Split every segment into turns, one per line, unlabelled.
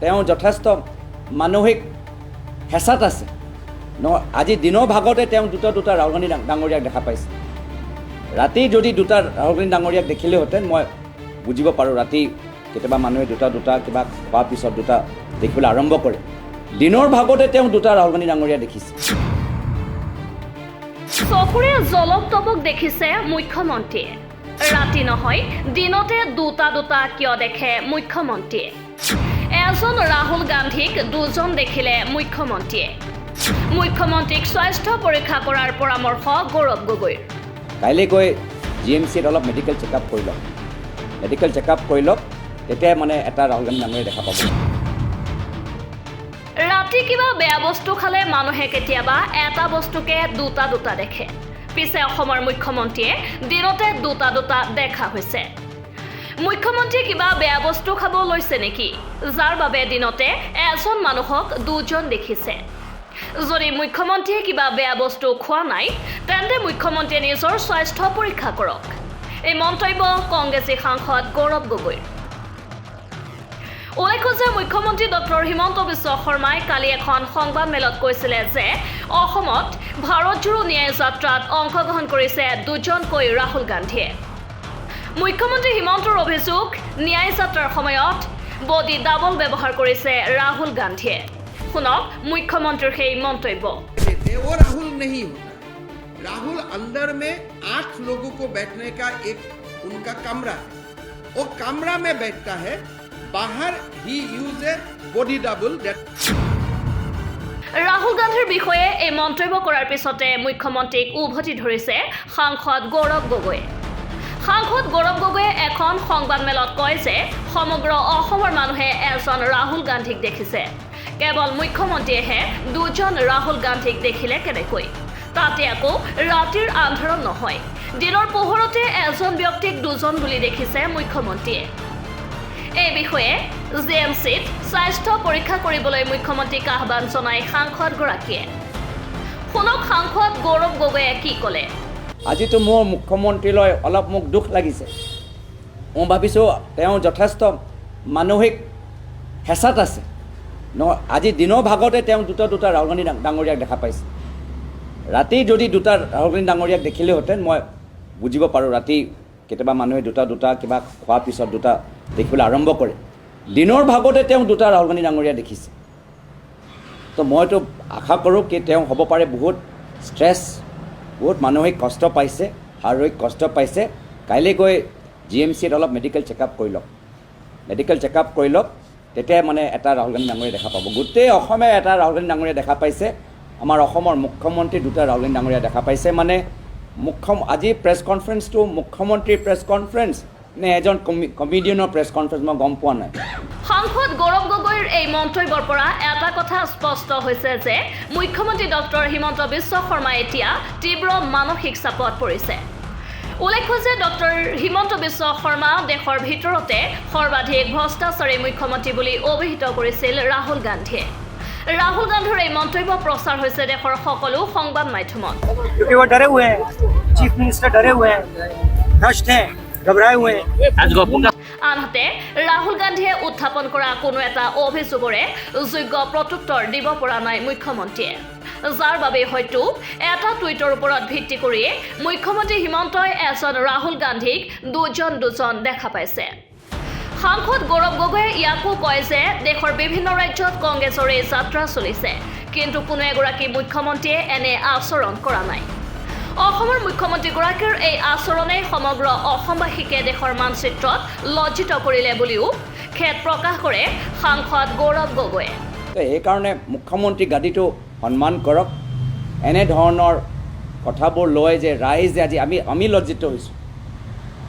তেওঁ যথেষ্ট মানসিক হেঁচাত আছে ন। আজি দিনৰ ভাগতে তেওঁ দুটা দুটা ৰাহুল গান্ধী ডাঙৰীয়াক দেখা পাইছে। ৰাতি যদি দুটা ৰাহুল গান্ধী ডাঙৰীয়াক দেখিলেহেঁতেন, মই বুজিব পাৰোঁ। ৰাতি কেতিয়াবা মানুহে দুটা দুটা কিবা খোৱাৰ পিছত দুটা দেখিবলৈ আৰম্ভ কৰে। দিনৰ ভাগতে তেওঁ দুটা ৰাহুল গান্ধী ডাঙৰীয়া দেখিছে।
চকুৰে জলক তবক দেখিছে মুখ্যমন্ত্ৰীয়ে। ৰাতি নহয়, দিনতে দুটা দুটা কিয় দেখে মুখ্যমন্ত্ৰীয়ে? এজন ৰাহুল গান্ধীক দুজন দেখিলে মুখ্যমন্ত্ৰীয়ে। মুখ্যমন্ত্ৰীক স্বাস্থ্য পৰীক্ষা কৰাৰ পৰামৰ্শ গৌৰৱ গগৈৰ।
কাইলৈ গৈ জিএমচিত অলপ মেডিকেল চেকআপ কৰি লওক। মেডিকেল চেকআপ কৰি লওক, তেতিয়াই মানে এটা ৰাহুল গান্ধী ডাঙৰীয়া দেখা পাব।
ৰাতি কিবা বেয়া বস্তু খালে মানুহে কেতিয়াবা এটা বস্তুকে দুটা দুটা দেখে। পিছে অসমৰ মুখ্যমন্ত্ৰীয়ে দিনতে দুটা দুটা দেখা হৈছে। মুখ্যমন্ত্ৰীয়ে কিবা বেয়া বস্তু খাব লৈছে নেকি, যাৰ বাবে দিনতে এজন মানুহক দুজন দেখিছে? যদি মুখ্যমন্ত্ৰীয়ে কিবা বেয়া বস্তু খোৱা নাই, তেন্তে মুখ্যমন্ত্ৰীয়ে নিজৰ স্বাস্থ্য পৰীক্ষা কৰক। এই মন্তব্য কংগ্ৰেছী সাংসদ গৌৰৱ গগৈৰ। উল্লেখ্য যে মুখ্যমন্ত্ৰী ডক্টৰ হিমন্ত বিশ্ব শৰ্মাই কালি এখন সংবাদমেলত কৈছিলে যে অসমত ভাৰত জোড়ো ন্যায় যাত্ৰাত অংশগ্ৰহণ কৰিছে দুজনকৈ ৰাহুল গান্ধীয়ে। মুখ্যমন্ত্ৰী হিমন্তৰ অভিযোগ, ন্যায় যাত্ৰাৰ সময়ত বডি ডাবল ব্যৱহাৰ কৰিছে ৰাহুল গান্ধীয়ে। শুনক মুখ্যমন্ত্ৰীৰ সেই মন্তব্য।
देते वो राहुल नहीं होता। राहुल अंदर में आठ लोगों को बैठने का एक उनका कमरा है, वो कमरा में बैठता है। बाहर he use a body double that
Rahul গান্ধীৰ বিষয়ে এই মন্তব্য কৰাৰ পিছতে মুখ্যমন্ত্ৰীক উভতি ধৰিছে সাংসদ গৌৰৱ গগৈয়ে। সাংসদ গৌৰৱ গগৈয়ে এখন সংবাদমেলত কয় যে সমগ্ৰ অসমৰ মানুহে এজন ৰাহুল গান্ধীক দেখিছে, কেৱল মুখ্যমন্ত্ৰীয়েহে দুজন ৰাহুল গান্ধীক দেখিলে কেনেকৈ? তাতে আকৌ ৰাতিৰ আন্ধাৰত নহয়, দিনৰ পোহৰতে এজন ব্যক্তিক দুজন বুলি দেখিছে মুখ্যমন্ত্ৰীয়ে। এই বিষয়ে জিএমচিত স্বাস্থ্য পৰীক্ষা কৰিবলৈ মুখ্যমন্ত্ৰীক আহ্বান জনাই সাংসদগৰাকীয়ে। শুনক সাংসদ গৌৰৱ গগৈয়ে কি ক'লে।
আজিতো মোৰ মুখ্যমন্ত্ৰীলৈ অলপ মোক দুখ লাগিছে। মই ভাবিছোঁ তেওঁ যথেষ্ট মানসিক হেঁচাত আছে ন। আজি দিনৰ ভাগতে তেওঁ দুটা দুটা ৰাহুল গান্ধী ডাঙৰীয়াক দেখা পাইছে। ৰাতি যদি দুটা ৰাহুল গান্ধী ডাঙৰীয়াক দেখিলেহেঁতেন, মই বুজিব পাৰোঁ। ৰাতি কেতিয়াবা মানুহে দুটা দুটা কিবা খোৱাৰ পিছত দুটা দেখিবলৈ আৰম্ভ কৰে। দিনৰ ভাগতে তেওঁ দুটা ৰাহুল গান্ধী ডাঙৰীয়া দেখিছে। তো মইতো আশা কৰোঁ কি তেওঁ হ'ব পাৰে বহুত ষ্ট্ৰেছ, বহুত মানসিক কষ্ট পাইছে, শাৰীৰিক কষ্ট পাইছে। কাইলৈ গৈ জিএমচিত অলপ মেডিকেল চেকআপ কৰি লওক। মেডিকেল চেকআপ কৰি লওক, তেতিয়াই মানে এটা ৰাহুল গান্ধী ডাঙৰীয়া দেখা পাব। গোটেই অসমে এটা ৰাহুল গান্ধী ডাঙৰীয়া দেখা পাইছে, আমাৰ অসমৰ মুখ্যমন্ত্ৰী দুটা ৰাহুল গান্ধী ডাঙৰীয়া দেখা পাইছে। মানে আজি প্ৰেছ কনফাৰেঞ্চটো মুখ্যমন্ত্ৰীৰ প্ৰেছ কনফাৰেঞ্চ নে এজন কমেডিয়ানৰ প্ৰেছ কনফাৰেঞ্চ, মই গম পোৱা নাই।
সাংসদ গৌৰৱ গগৈৰ এই মন্তব্যৰ পৰা এটা কথা স্পষ্ট হৈছে যে মুখ্যমন্ত্ৰী ডক্টৰ হিমন্ত বিশ্ব শৰ্মা এতিয়া তীব্ৰ মানসিক চাপত পৰিছে। উল্লেখ্য যে ডক্টৰ হিমন্ত বিশ্ব শৰ্মা দেশৰ ভিতৰতে সৰ্বাধিক ভ্ৰষ্টাচাৰী মুখ্যমন্ত্ৰী বুলি অভিহিত কৰিছিল ৰাহুল গান্ধীয়ে। ৰাহুল গান্ধীৰ এই মন্তব্য প্ৰচাৰ হৈছে দেশৰ সকলো সংবাদ মাধ্যমত।
क्योंकि वो डरे हुए हैं, चीफ मिनिस्टर डरे हुए हैं, भ्रष्ट हैं, घबराए हुए हैं।
আনহাতে ৰাহুল গান্ধীয়ে উত্থাপন কৰা কোনো এটা অভিযোগৰে যোগ্য প্ৰত্যুত্তৰ দিব পৰা নাই মুখ্যমন্ত্ৰীয়ে, যাৰ বাবে হয়তো এটা টুইটৰ ওপৰত ভিত্তি কৰিয়ে মুখ্যমন্ত্ৰী হিমন্তই এজন ৰাহুল গান্ধীক দুজন দুজন দেখা পাইছে। সাংসদ গৌৰৱ গগৈয়ে ইয়াকো কয় যে দেশৰ বিভিন্ন ৰাজ্যত কংগ্ৰেছৰ এই যাত্ৰা চলিছে, কিন্তু কোনো এগৰাকী মুখ্যমন্ত্ৰীয়ে এনে আচৰণ কৰা নাই। অসমৰ মুখ্যমন্ত্ৰীগৰাকীৰ এই আচৰণে সমগ্ৰ অসমবাসীকে দেশৰ মানচিত্ৰত লজ্জিত কৰিলে বুলিও খেদ প্ৰকাশ কৰে সাংসদ গৌৰৱ গগৈয়ে।
তো সেইকাৰণে মুখ্যমন্ত্ৰী গাদীটো সন্মান কৰক। এনেধৰণৰ কথাবোৰ লয় যে ৰাইজে আজি আমি লজ্জিত হৈছোঁ।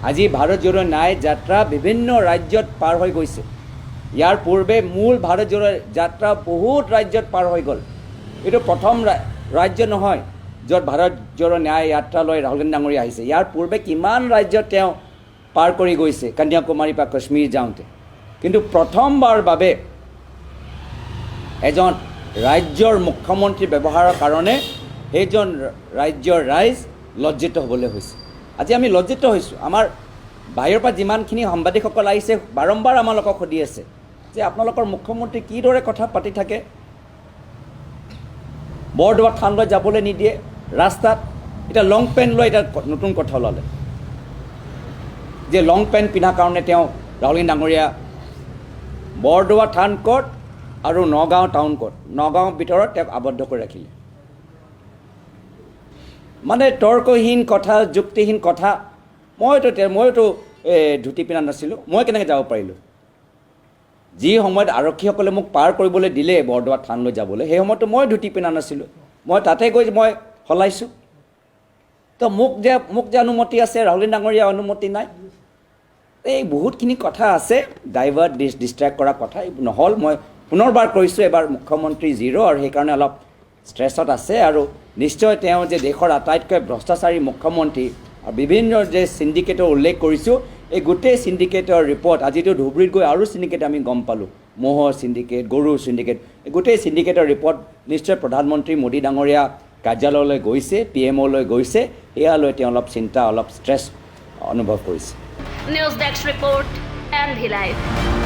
আজি ভাৰত জোড়ো ন্যায় যাত্ৰা বিভিন্ন ৰাজ্যত পাৰ হৈ গৈছে। ইয়াৰ পূৰ্বে মূল ভাৰত জোড়ো যাত্ৰা বহুত ৰাজ্যত পাৰ হৈ গ'ল। এইটো প্ৰথম ৰাজ্য নহয় য'ত ভাৰত জোড়ো ন্যায় যাত্ৰা লৈ ৰাহুল গান্ধী ডাঙৰীয়া আহিছে। ইয়াৰ পূৰ্বে কিমান ৰাজ্যত তেওঁ পাৰ কৰি গৈছে কন্যাকুমাৰীৰ পৰা কাশ্মীৰ যাওঁতে। কিন্তু প্ৰথমবাৰ বাবে এজন ৰাজ্যৰ মুখ্যমন্ত্ৰী ব্যৱহাৰৰ কাৰণে সেইজন ৰাজ্যৰ ৰাইজ লজ্জিত হ'বলৈ হৈছে। আজি আমি লজ্জিত হৈছোঁ। আমাৰ বাহিৰৰ পৰা যিমানখিনি সাংবাদিকসকল আহিছে, বাৰম্বাৰ আমালোকক সুধি আছে। যে আপোনালোকৰ মুখ্যমন্ত্ৰী কিদৰে কথা পাতি থাকে। বৰদোৱা থানলৈ যাবলৈ নিদিয়ে ৰাস্তাত। এতিয়া লং পেণ্ট লৈ এতিয়া নতুন কথা ওলালে যে লং পেণ্ট পিন্ধাৰ কাৰণে তেওঁ ৰাহুল গান্ধী ডাঙৰীয়া বৰদোৱা থান কোৰ্ট আৰু নগাঁও টাউন কোৰ্ট, নগাঁৱৰ ভিতৰত তেওঁক আবদ্ধ কৰি ৰাখিলে। মানে তৰ্কহীন কথা, যুক্তিহীন কথা। মইতো ধুতি পিন্ধা নাছিলোঁ, মই কেনেকৈ যাব পাৰিলোঁ? যি সময়ত আৰক্ষীসকলে মোক পাৰ কৰিবলৈ দিলে বৰদোৱা থানলৈ যাবলৈ, সেই সময়তো মই ধুতি পিন্ধা নাছিলোঁ। মই তাতে গৈ মই সলাইছোঁ। তো মোক যে অনুমতি আছে, ৰাহুল গান্ধী ডাঙৰীয়া অনুমতি নাই। এই বহুতখিনি কথা আছে, ডাইভাৰ্ট ডিষ্ট্ৰেক্ট কৰা কথা নহ'ল। মই পুনৰবাৰ কৈছোঁ, এবাৰ মুখ্যমন্ত্ৰী জিৰ' আৰু সেইকাৰণে অলপ ষ্ট্ৰেছত আছে। আৰু নিশ্চয় তেওঁ যে দেশৰ আটাইতকৈ ভ্ৰষ্টাচাৰী মুখ্যমন্ত্ৰী আৰু বিভিন্ন যে চিণ্ডিকেটৰ উল্লেখ কৰিছোঁ, এই গোটেই চিণ্ডিকেটৰ ৰিপৰ্ট আজিতো ধুবুৰীত গৈ আৰু চিণ্ডিকেট আমি গম পালোঁ, ম'হৰ চিণ্ডিকেট, গৰুৰ চিণ্ডিকেট, এই গোটেই চিণ্ডিকেটৰ ৰিপৰ্ট নিশ্চয় প্ৰধানমন্ত্ৰী মোদী ডাঙৰীয়া কাৰ্যালয়লৈ গৈছে, পিএমঅ'লৈ গৈছে। এয়া লৈ তেওঁ অলপ চিন্তা, অলপ ষ্ট্ৰেছ অনুভৱ কৰিছে।
News desk report, NV Live.